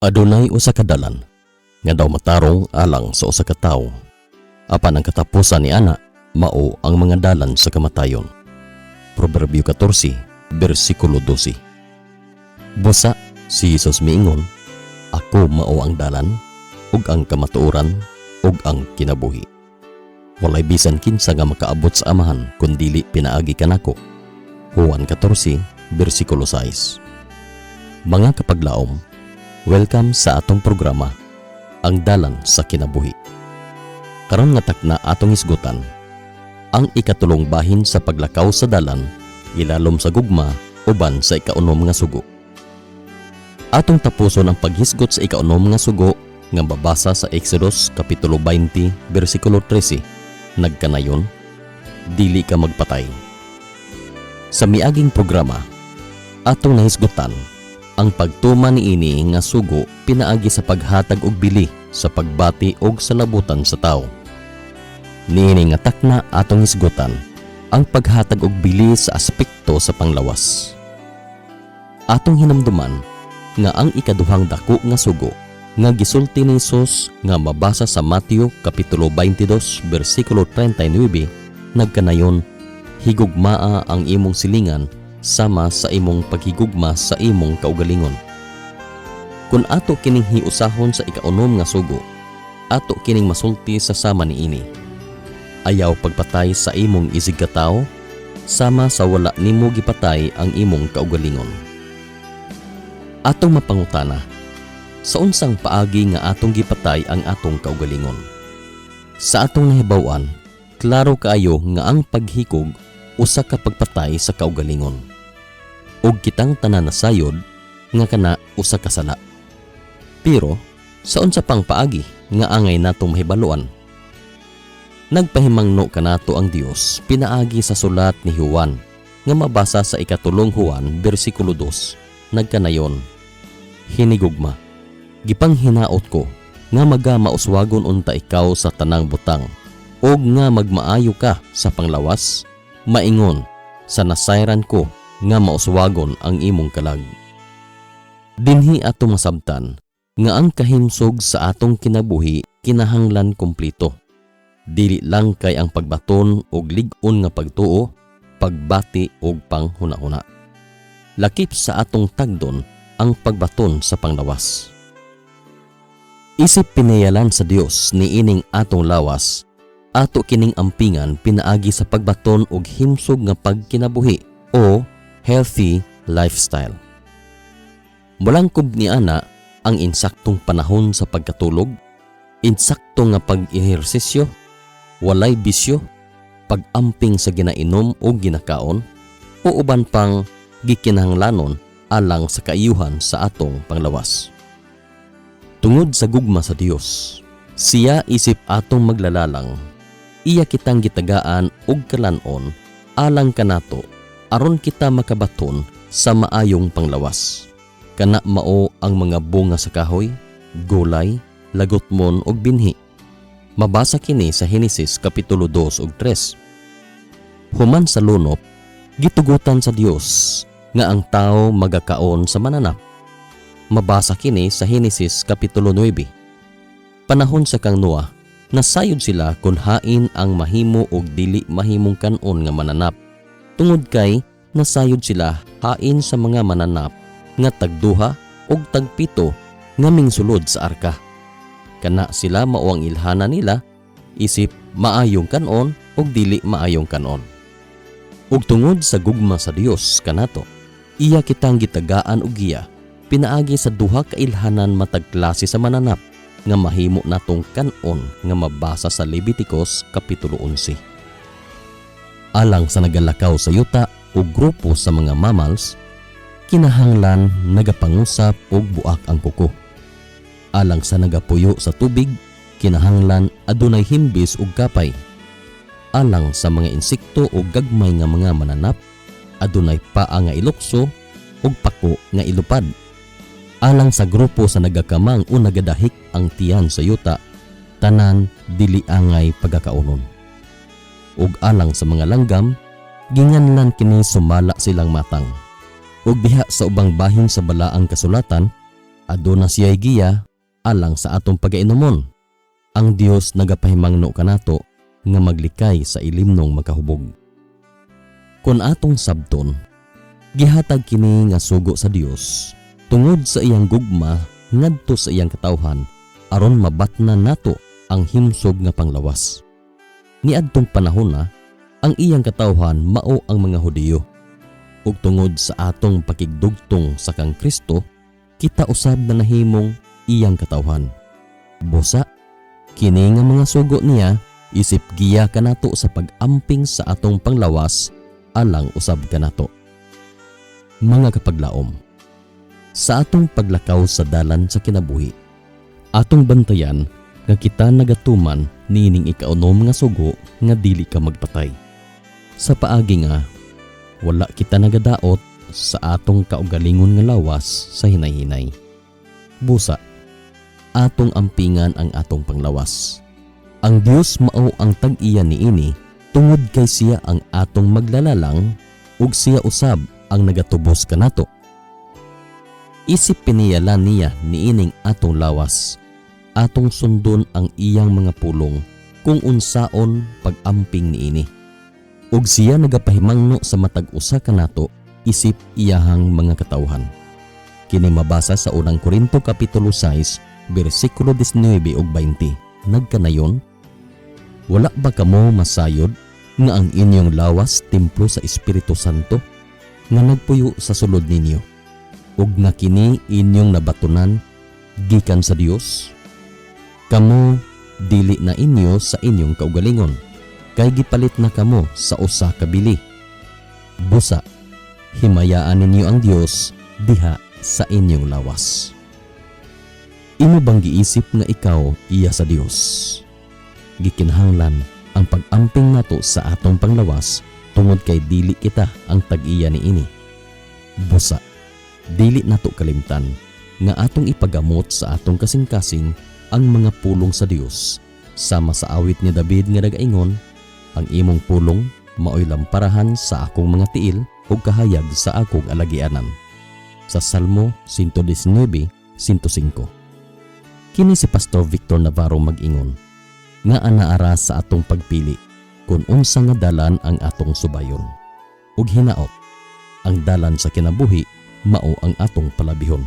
Adunay usa ka dalan nga daw matarong alang sa usa ka tawo. Apan ang katapusan ni ana mao ang mga dalan sa kamatayon. Proverbio 14, bersikulo 12. Busa si Jesus miingon, "Ako mao ang dalan ug ang kamatuoran ug ang kinabuhi. Walay bisan kinsa nga makaabot sa Amahan kun dili pinaagi kanako." Juan 14, bersikulo 6. Mga kapaglaom, welcome sa atong programa, Ang Dalan sa Kinabuhi. Karon nga takna, atong hisgutan ang ikatulong bahin sa paglakaw sa dalan ilalom sa gugma uban sa ikaunom nga sugo. Atong tapuson ang paghisgot sa ikaunom nga sugo nga mabasa sa Exodus kapitulo 20 bersikulo 13, nagkanayon, "Dili ka magpatay." Sa miaging programa, atong nahisgutan ang pagtuman niini nga sugo pinaagi sa paghatag og bili sa pagbati og sa labutan sa tawo. Niini nga takna, atong hisgutan ang paghatag og bili sa aspekto sa panglawas. Atong hinumduman nga ang ikaduhang dako nga sugo nga gisulti ni Jesus nga mabasa sa Mateo kapitulo 22 bersikulo 39 nagkanayon, "Higugmaa ang imong silingan sama sa imong paghigugma sa imong kaugalingon." Kung ato kining hiusahon sa ikaunom nga sugo, ato kining masulti sa sama niini. Ayaw pagpatay sa imong isigkatawo sama sa wala nimo gipatay ang imong kaugalingon. Atong mapangutana, sa unsang paagi nga atong gipatay ang atong kaugalingon? Sa atong nahibaw-an, klaro kaayo nga ang paghikog usa ka pagpatay sa kaugalingon ug kitang tanan nasayod nga kana usa ka sala. Pero sa unsa pang paagi nga angay natong mahibaluan? Nagpahimangno kanato ang Dios pinaagi sa sulat ni Juan nga mabasa sa ikatulong Juan bersikulo 2, nagkanayon, "Hinigugma, gipanghinaot ko nga maga mauswagon unta ikaw sa tanang butang ug nga magmaayo ka sa panglawas, maingon sa nasayran ko nga mauswagon ang imong kalag." Dinhi ato masabtan nga ang kahimsog sa atong kinabuhi kinahanglan kumpleto. Dili lang kay ang pagbaton og lig-on nga pagtuo, pagbati og panghuna-huna. Lakip sa atong tagdon ang pagbaton sa panglawas. Isip pinayalan sa Dios niining atong lawas, ato kining ampingan pinaagi sa pagbaton og himsog nga pagkinabuhi o healthy lifestyle. Mulangkob ni ana ang insaktong panahon sa pagkatulog, insakto nga pag-ehersisyo, walay bisyo, pag-amping sa ginainom o ginakaon, o uban pang gikinahanglanon alang sa kaayuhan sa atong panglawas. Tungod sa gugma sa Dios, siya isip atong maglalalang, iya kitang gitagaan og kalan-on alang kanato aron kita makabaton sa maayong panglawas. Kana mao ang mga bunga sa kahoy, gulay, lagutmon ug binhi. Mabasa kini sa Henesis kapitulo 2 ug 3. Human sa lunop, gitugutan sa Dios nga ang tao magakaon sa mananap. Mabasa kini sa Henesis kapitulo 9. Panahon sa kang Noah, nasayod sila kung hain ang mahimo og dili mahimong kanon nga mananap. Tungod kay nasayod sila hain sa mga mananap nga tagduha og tagpito nga mingsulod sa arka. Kana sila mao ang ilhana nila isip maayong kanon og dili maayong kanon. Ug tungod sa gugma sa Dios kanato, iya kitang gitagaan og giya pinaagi sa duha ka ilhanan matag klase sa mananap nga mahimo natong kanon nga mabasa sa Leviticus kapitulo 11. Alang sa nagalakaw sa yuta o grupo sa mga mammals, kinahanglan nagapangusap og buak ang kuko. Alang sa nagapuyo sa tubig, kinahanglan adunay himbis ug kapay. Alang sa mga insekto o gagmay nga mga mananap, adunay paa nga ilukso ug pako nga ilupad. Alang sa grupo sa nagakamang o nagadahik ang tiyan sa yuta, tanan dili angay pagakaunon. Ug alang sa mga langgam, ginganlan kini sumala silang matang. Ug diha sa ubang bahin sa balaang kasulatan, Aduna siya'y giya alang sa atong pagainumon. Ang Dios nagapahimangno kanato nga maglikay sa ilimnong makahubog. Kung atong sabton, gihatag kini nga sugo sa Dios tungod sa iyang gugma ngadto sa iyang katawhan aron mabatna nato ang himsog nga panglawas. Niadtong panahon na, ang iyang katawhan mao ang mga Hudiyo. Ug tungod sa atong pakigdugtong sa kang Kristo, kita usab na nahimong iyang katawhan. Busa, kini nga mga sugo niya isip giya kanato sa pag-amping sa atong panglawas alang usab kanato. Mga kapaglaom, sa atong paglakaw sa dalan sa kinabuhi, atong bantayan nga kita nagatuman niining ikaunom nga sugo nga dili ka magpatay. Sa paagi nga wala kita nagadaot sa atong kaugalingon nga lawas sa hinay-hinay. Busa, atong ampingan ang atong panglawas. Ang Dios mao ang tag-iya niini tungod kay siya ang atong maglalalang ug siya usab ang nagatubos kanato. Isip piniyala niya niining atong lawas. Atong sundon ang iyang mga pulong kung unsaon pag-amping niini. Ug siya nagapahimangno sa matag usa kanato isip iyahang mga katawhan. Kini mabasa sa Unang Korinto kapitulo 6 bersikulo 19 ug 20. Nagkanayon, "Wala ba kamo masayod nga ang inyong lawas templo sa Espiritu Santo nga nagpuyo sa sulod ninyo ug nga kini inyong nabatunan gikan sa Dios? Kamo dili na inyo sa inyong kaugalingon kay gipalit na kamo sa usa ka bili. Busa, himayaan ninyo ang Dios diha sa inyong lawas." Imo bang giisip nga ikaw iya sa Dios? Gikinahanglan ang pag-amping nato sa atong panglawas tungod kay dili kita ang tag-iya niini. Busa, dili nato kalimtan nga atong ipagamot sa atong kasing-kasing ang mga pulong sa Dios. Sama sa awit ni David nga nagaingon, "Ang imong pulong maoy lamparahan sa akong mga tiil ug kahayag sa akong alagianan." Sa Salmo 119:105. Kini si Pastor Victor Navarro mag-ingon nga anaara sa atong pagpili kung unsa nga dalan ang atong subayon. Ug hinaot, ang dalan sa kinabuhi mao ang atong palabihon.